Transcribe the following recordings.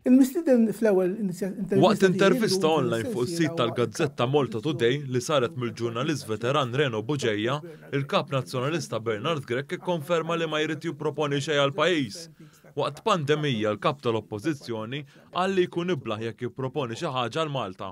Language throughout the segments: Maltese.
Il-mistieden fl-ewwel intervista Waqt intervista online fuq is-sit tal-gazzetta Malta Today li saret mill-ġurnalist veteran Reno Bugeja, il-Kap Nazzjonalista Bernard Grech ikkonferma li ma jrid jipproponi xejn għall-pajjiż. Waqt pandemija l-Kap tal-Oppożizzjoni qal li jkun iblah jekk jipproponi xi ħaġa għal Malta.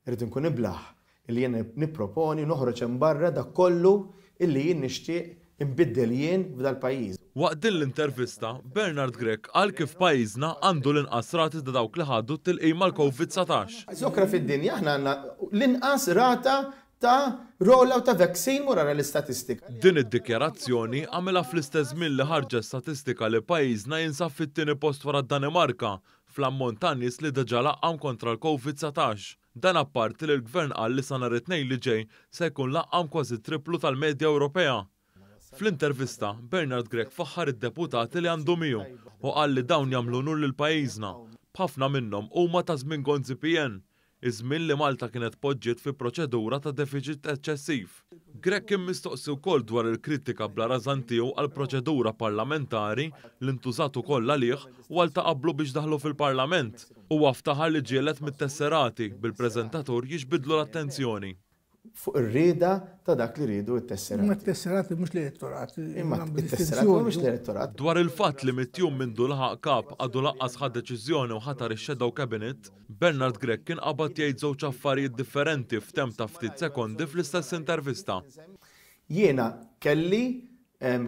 Irrid inkun iblah illi jien nipproponi u noħroġ hemm barra dak kollu illi jien nixtieq inbiddel jien f'dal-pajjiż. Waqt din l-intervista, Bernard Grech qal kif pajjiżna għandu l-inqas rati ta' dawk li ħadu t-tilqim għall-Covid 19. Zokra fid-dinja aħna għandna l-inqas rata ta' roll-out ta' vaccine mur ara l-istatistika. Din id-dikjarazzjoni għamilha fl-istess żmien li ħarġet statistika li pajjiżna jinsab fit-tieni post wara d-Danimarka fl-ammont ta' nies li diġà laqqam kontra l-Covid 19. Dan apparti li l-Gvern qal li sa nhar it-Tnejn li ġej se jkun laqqam kważi t-tripplu tal-medja Ewropea. Fl-intervista, Bernard Grech faħħar id-deputati li għandu miegħu u qal li dawn jagħmlu unur lil pajjiżna, b'ħafna minnhom huma ta' żmien Gonzi PN, iż-żmien li Malta kienet poġġiet fi proċedura ta' defiċit eċċessiv. Grech kien mistoqsi wkoll dwar il-kritika bla rażan tiegħu għall-proċedura parlamentari li ntużat ukoll għalih u għal ta' qablu biex daħlu fil-Parlament. Huwa ftaħar li ġieled mit-tesserati, bil-preżentatur jiġbidlu l-attenzjoni. Fuq ir-rieda ta' dak li riedu t-tesserati. Imma t-tesserati mhux l-elettorat. Imma t-tesserati mhumiex l-elettorat. Dwar il-fatt li mit-jum mindu laħaq Kap għadu lanqas ħa deċiżjoni u ħatar ix-shadow cabinet, Bernard Grech kien qabad jgħid żewġ affarijiet differenti f'temp ta' ftit sekondi fl-istess intervista. Jiena kelli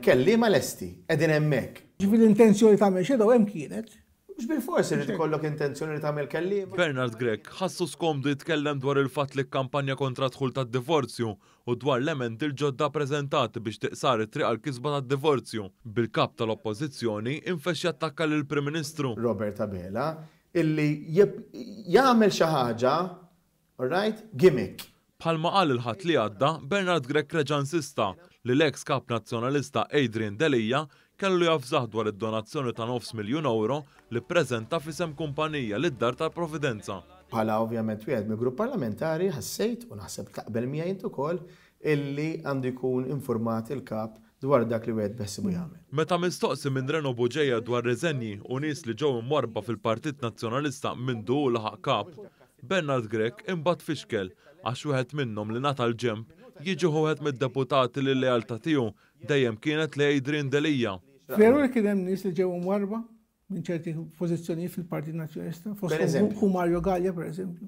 kelliema lesti, qegħdin hemmhekk. Ġifieri l-intenzjoni tagħmel shadow hemm kienet. Mhux bilfors irid ikollok intenzjoni li tagħmel kelliema. Bernard Grech ħassu skomdu jitkellem dwar il-fatt li kkampanja kontra d-dħul tad-divorzju u dwar l-emendi l-ġodda ppreżentati biex tiqsar it-triq għall-kisba tad-divorzju, bil-Kap tal-Oppożizzjoni infexx jattakka lill-Prim Ministru. Robert Abela illi jagħmel xi ħaġa Alright? Gimmick. Bħalma qal il-Ħadd li għadda, Bernard Grech reġa' insista li l-eks Kap Nazzjonalista Adrian Delia kellu javżah dwar id-donazzjoni ta' nofs miljun ewro li ppreżenta f'isem kumpanija lid-Dar tal-Providenza. Bħala ovvjament wieħed mill-grupp parlamentari ħassejt, u naħseb taqbel miegħi int ukoll, illi għandu jkun infurmat il-Kap dwar dak li wieħed beħsiebu jagħmel. Meta mistoqsi minn Reno Bugeja dwar riżenji u nies li ġew imwarrba fil-Partit Nazzjonalista mindu hu laħaq Kap, Bernard Grech imbagħad fixkel għax wieħed minnhom li ngħata l-ġenb jiġi wieħed mid-deputati li l-lealtà tiegħu dejjem kienet lejn Adrian Delia. Veru li kien hemm nies li ġew imwarrba minn ċerti pożizzjonijiet fil-Partit Nazzjonalista, fosthom ħu Mario Galea pereżempju.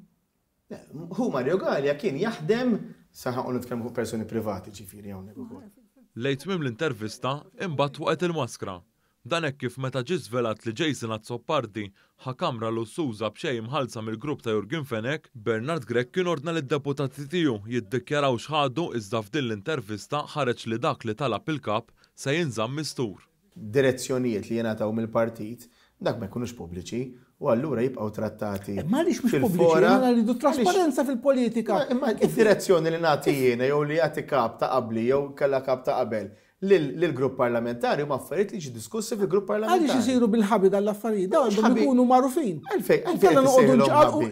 Ħu Mario Galea kien jaħdem, sa ħa nitkellmu fuq persuni privati ġifieri hawnhekk ukoll. Lejn tmiem l-intervista, imbagħad waqgħet il-maskra. Dan hekk kif meta ġie żvelat li Jason Azzopardi ħa kamra lussuża b'xejn imħallsa mill-grupp ta' Yorgen Fenech, Bernard Grech kien ordna lid-deputati tiegħu jiddikjaraw x'ħadu iżda f'din l-intervista ħareġ li dak li talab il-Kap se jinżamm mistur. Direzzjonijiet li jingħataw mill-partit, dak ma jkunux pubbliċi u allura jibqgħu trattati Imma għaliex mhux pubbliċi? fil-fora. Aħna rridu trasparenza fil-politika. Imma id-direzzjoni li nagħti jiena jew li jagħti kap ta' qabli jew kellha kap ta' qabel lill-grupp parlamentari huma affarijiet li jiġu diskussi fil-grupp parlamentari. Għaliex isiru bil-ħabi dan l-affarijiet? Dawn għandhom ikunu magħrufin. Għalfejn, għalfejn qed isejħilhom ħabi?